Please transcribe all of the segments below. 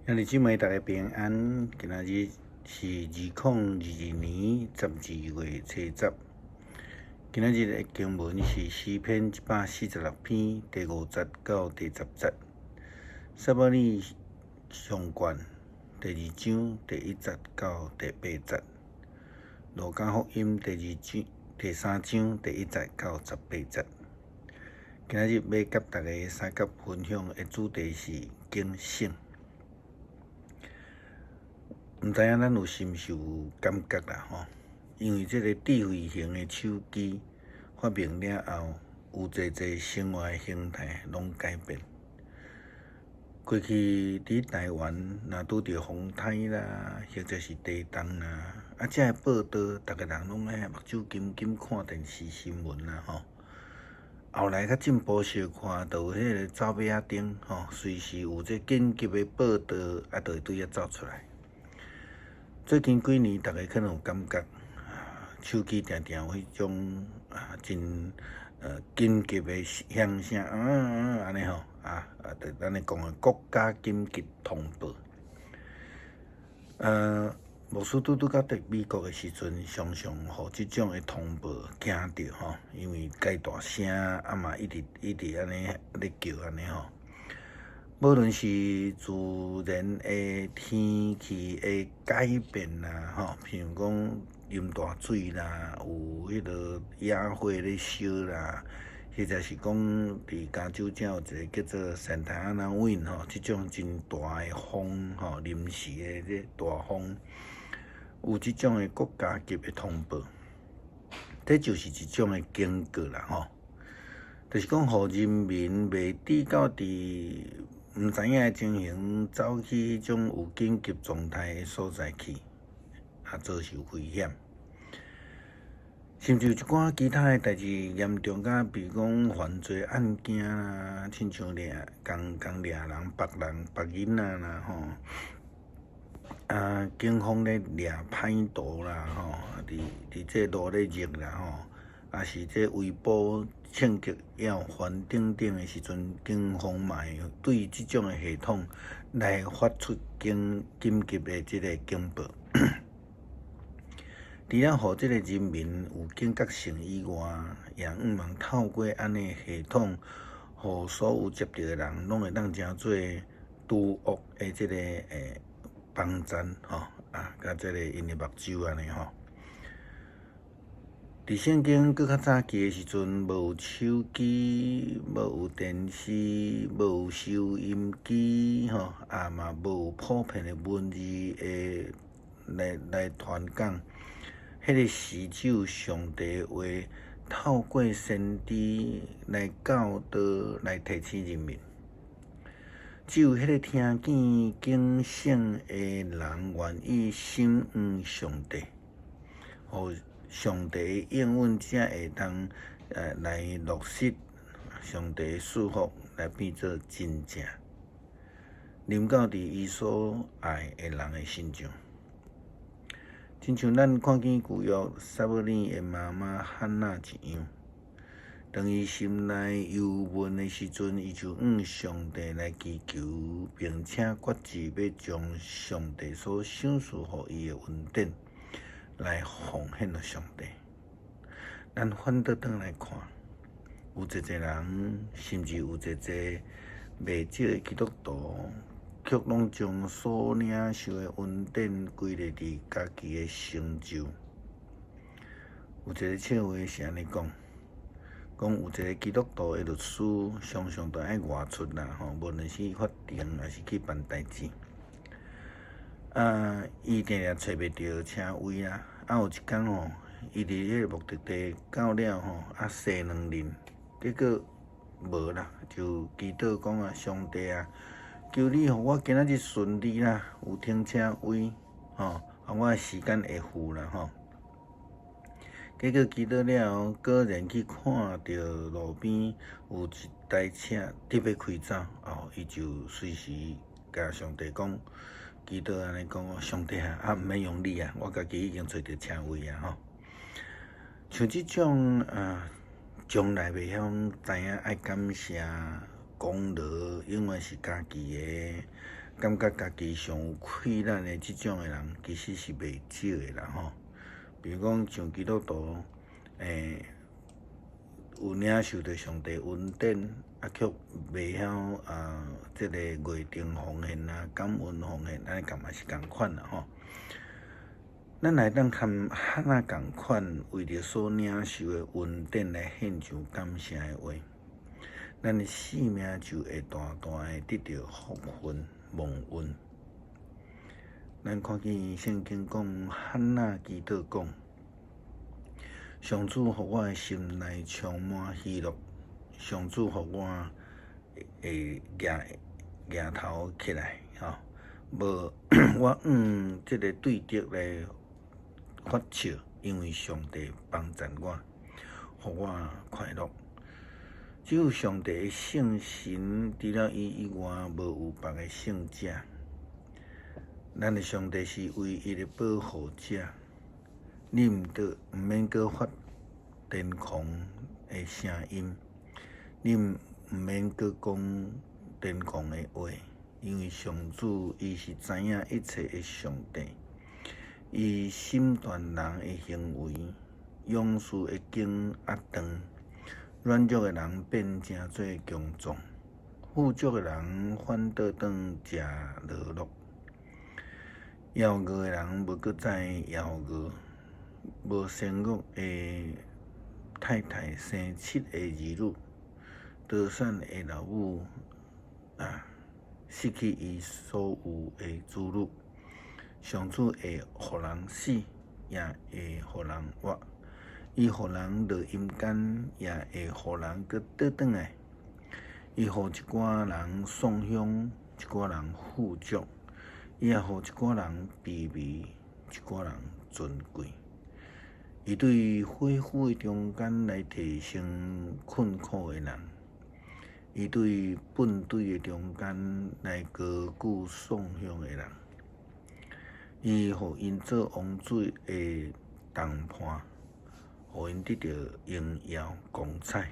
兄弟姊妹，大家平安。今仔日是2022年12月初十。今仔日的經文是詩篇146篇第五節到第十節。撒母耳上卷第二章第一節到第八節。路加福音第二章第三章第一節到十八節。今仔日欲佮大家相佮分享的主題是警醒。毋知影咱有是毋是有感覺啦吼？因為這个智慧型的手機發明了後，有濟濟生活的形態攏改變。過去佇台灣，若拄著風颱啦，或者是地動啦，啊，這个報道，逐个人攏愛目睭金金看電視新聞啦吼。後來較進步小可，就有彼个走馬仔燈吼，隨時有這緊急的報道，啊，就會對遐走出來。最近幾年，逐家可能有感覺，手機定定有彼種啊真緊急的響聲，啊啊按呢吼，啊啊，就咱咧講的國家緊急通報。牧師拄拄到佇美國的時陣，常常予這種的通報驚著吼，因為蓋大聲，啊嘛一直一直按呢咧叫按呢吼。無論是自然的天氣的改變啦，吼，譬如講淋大水啦，有彼个野火咧燒啦，或者是講佇加州遮有一个叫做 Santa Ana Wind 吼，這種真大的風吼，臨時的這大風，有這種的國家級的通報，這就是一種的警告啦，吼，就是講予人民袂致到佇毋知影的情形，走去彼種有緊急狀態的所在去，啊，造成危險。甚至有一寡其他的代誌嚴重甲，比如講犯罪案件啦，親像掠共共掠人、縛人、縛囡仔啦，吼，啊，警方咧掠歹徒啦，吼，佇佇這路咧逆啦，吼，啊是這違報銃擊要犯等等的時陣，警方嘛會對這種的系統來發出緊緊急的這个警報。除了予這个人民有警覺性以外，也向望透過按呢系統，予所有接著的人攏會當成做毒惡的這个幫贊吼，啊，佮這个𪜶的目睭按呢吼。佇聖經閣較早期的時陣，無有手機，無有電視，無有收音機，吼，啊嘛無有普遍的文字的來來傳講。彼个時只有上帝的話，透過先知來教導、來提醒人民。只有彼个聽見警醒的人，願意心向上帝，予上帝的應允才會當來落實，上帝的祝福來變做真正，臨到佇伊所愛的人的身上。親像咱看見舊約撒母耳的媽媽漢娜一樣，當伊心內憂悶的時陣，伊就向上帝來祈求，並且決志欲將上帝所賞賜予伊的恩典來奉獻予上帝。咱反倒轉來看，有濟濟人，甚至有濟濟袂少的基督徒，卻攏將所領受的恩典歸類佇家己的成就。有一个笑話是按呢講，講有一个基督徒的律師，常常都愛外出啦，吼，無論是去法庭，抑是去辦代誌。啊，伊定定揣袂著車位啊！啊，有一工吼，伊佇彼个目的地到了吼，啊，踅兩輪，結果無啦，就祈禱講啊，上帝啊，求你予我今仔日順利啦，有停車位，吼，啊，我的時間會赴啦，吼。結果祈禱了後，果然去看著路邊有一台車特欲開走，哦，伊就隨時共上帝講，祈禱按呢講，上帝啊，啊毋免用你啊，我家己已經揣著車位啊，吼。像這種啊，從來袂曉知影愛感謝功勞，永遠是家己的。感覺家己上有氣力的這種的人，其實是袂少的啦吼。比如講，像基督徒，有領受著上帝恩典，啊，卻袂曉啊，這个月燈奉獻啊，感恩奉獻，按呢敢嘛是仝款啦吼。咱會當含哈拿仝款，為著所領受的恩典來獻上感謝的話，咱的生命就會大大的得著福分蒙恩。咱看見聖經講，哈拿祈禱講：上主予我的心內充滿喜樂，上主予我會舉舉頭起來，吼！無我向這个對敵來發笑，因為上帝幫贊我，予我快樂。只有上帝的聖神，除了伊以外，無有別个聖者。咱的上帝是唯一的保護者，你毋免閣發癲狂的聲音，你毋免閣講癲狂的話，因為上主伊是知影一切的上帝，伊審斷人的行為，勇士的弓壓斷，軟弱的人變成做強壯，富足的人反倒轉食勞碌。枵餓的人無閣再枵餓，無生育的太太生七个兒女，多產的老母啊，失去伊所有的子女。上主會予人死，也會予人活；伊予人落陰間，也會予人閣倒轉來。伊予一寡人喪享，一寡人富足。伊也予一寡人卑微，一寡人尊貴。伊對火火的中間來提升困苦的人，伊對糞堆的中間來高舉喪享的人。伊予𪜶做王子的同伴，予𪜶得著榮耀光彩。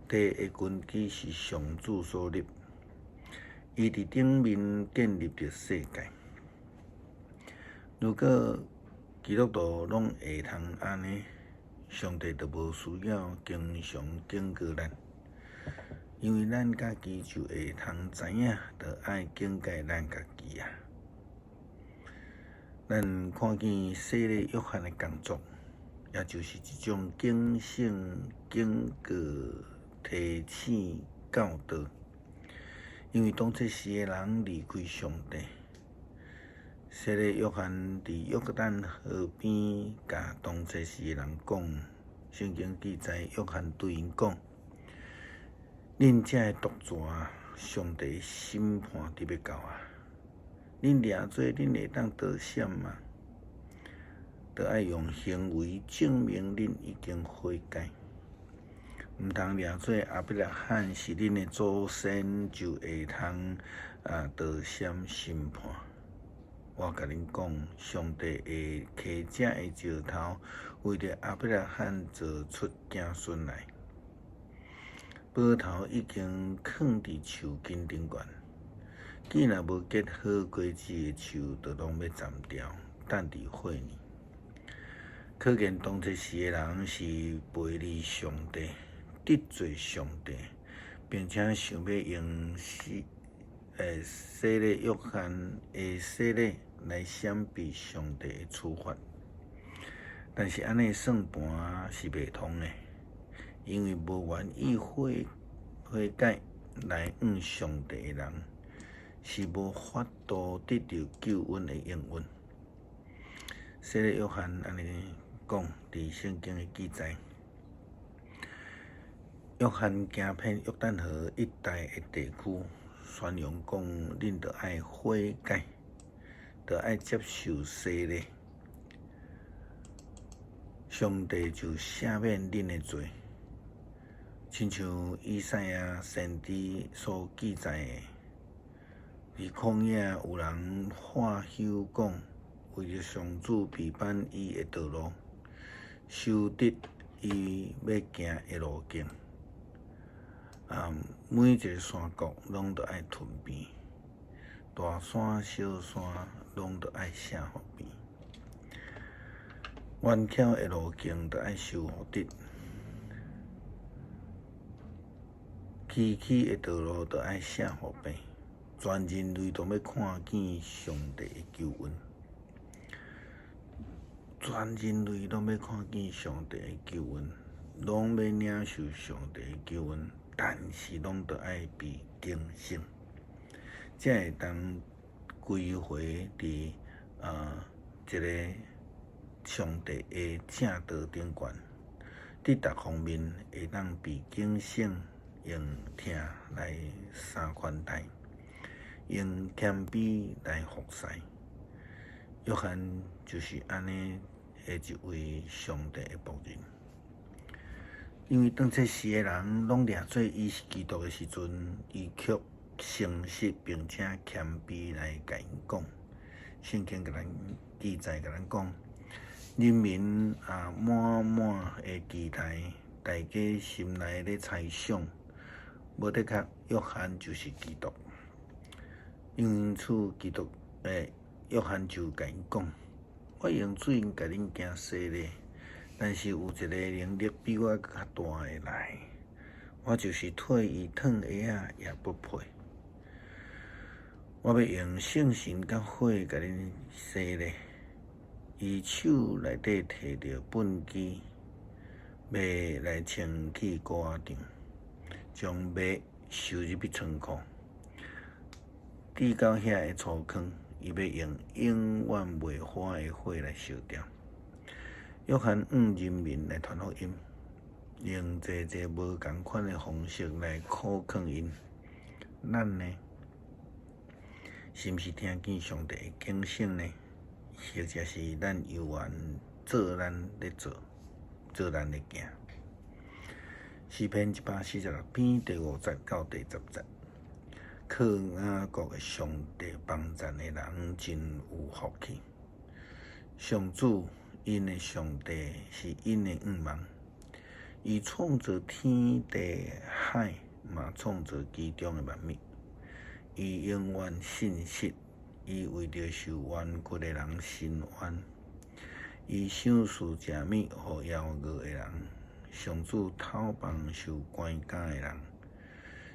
地的根基是上主所立。伊佇頂面建立著世界。如果基督徒攏會通按呢，上帝就無需要經常警告咱，因為咱家己就會通知影，著愛警戒咱家己啊。咱看見洗禮約翰的工作，也就是這種警醒、警告、提醒、教導。因為當這時的人離開上帝，洗禮約翰佇約旦河邊，共當這時的人講，聖經記載，約翰對𪜶講：恁這个毒蛇，上帝審判佇欲到啊！恁掠做恁會當逃閃嗎？著愛用行為證明恁已經悔改。毋通掠做亞伯拉罕是恁的祖先，就會通啊逃閃審判。我共恁講，上帝會揢這个石頭，為著亞伯拉罕造出子孫來。斧頭已經囥佇樹根頂懸，既若無結好果子的樹，就攏欲斬掉，擲佇火裡。可見當這時的人是背離上帝、得罪上帝，並且想欲用洗禮約翰的洗禮來閃避上帝的處罰。但是按呢算盤是袂通的，因為無願意悔悔改來向上帝的人，是無法度得著救恩的應允。洗禮約翰按呢講，佇聖經的記載，約翰行遍約旦河一帶的地區，宣揚講：恁著愛悔改，著愛接受洗禮，上帝就赦免恁的罪。親像以賽亞先知所記載的，佇曠野有人喊吼講：為著上主備辦伊的道路，修直伊欲行的路徑。啊，每一个山谷攏著愛吞併，大山小山攏著愛寫予平，彎曲的路徑著愛修予直，崎嶇的道路著愛寫予平，全人類都欲看見上帝的救恩，全人類攏欲看見上帝的救恩，攏欲領受上帝的救恩，但是攏著愛被警醒，才會當歸回佇這个上帝的正道頂懸，佇逐方面會當被警醒，用疼來相寬待，用謙卑來服侍。約翰就是按呢的一位上帝的僕人。因為當這時的人攏掠做伊是基督的時陣，伊卻誠實並且謙卑來共𪜶講。聖經共咱記載，共咱講，人民啊滿滿的期待，大家心內咧猜想，無的確約翰就是基督。因此，基督約翰就共𪜶講：我用水共恁行洗禮，但是有一个能力比我閣較大的來，我就是脫伊脫鞋仔也不配。我欲用聖神佮火共恁洗禮，伊手內底提著畚箕，欲來清去穀仔場，將麥收入去倉庫。至到遐的粗糠，伊欲用永遠袂火的火來燒掉。約翰向人民來傳福音，用濟濟無仝款的方式來苦勸𪜶。咱呢，是毋是聽見上帝的警醒呢？或者是咱猶原做咱咧做，做咱咧行？詩篇146篇第5節到第10節，靠雅各的上帝幫贊的人真有福氣。上主𪜶的上帝是𪜶的向望，伊創造天地海，嘛創造其中的萬物。伊永遠信實，伊為著受冤屈的人伸冤，伊賞賜食物予枵餓的人，上主透放受關監的人，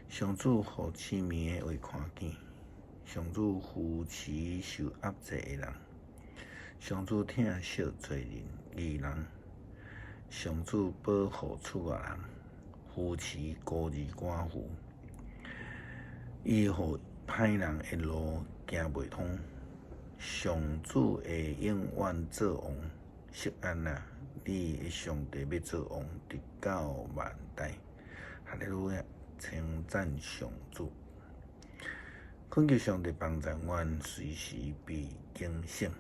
上主予痴迷的會看見，上主扶持受壓制的人，上主疼惜罪人、義人，上主保護出外人，扶持孤兒寡婦，伊予歹人的路行袂通，上主會永遠做王，錫安啊，你的上帝欲做王，直到萬代。哈利路亞，稱讚上主。懇求上帝幫助阮隨時被警醒，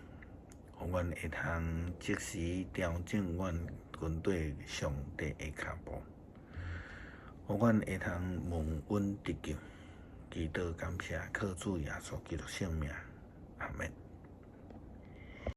予阮會通及時調整阮跟綴上帝的跤步，予阮會通蒙恩得救。祈禱感謝，靠主耶穌基督聖名，阿們。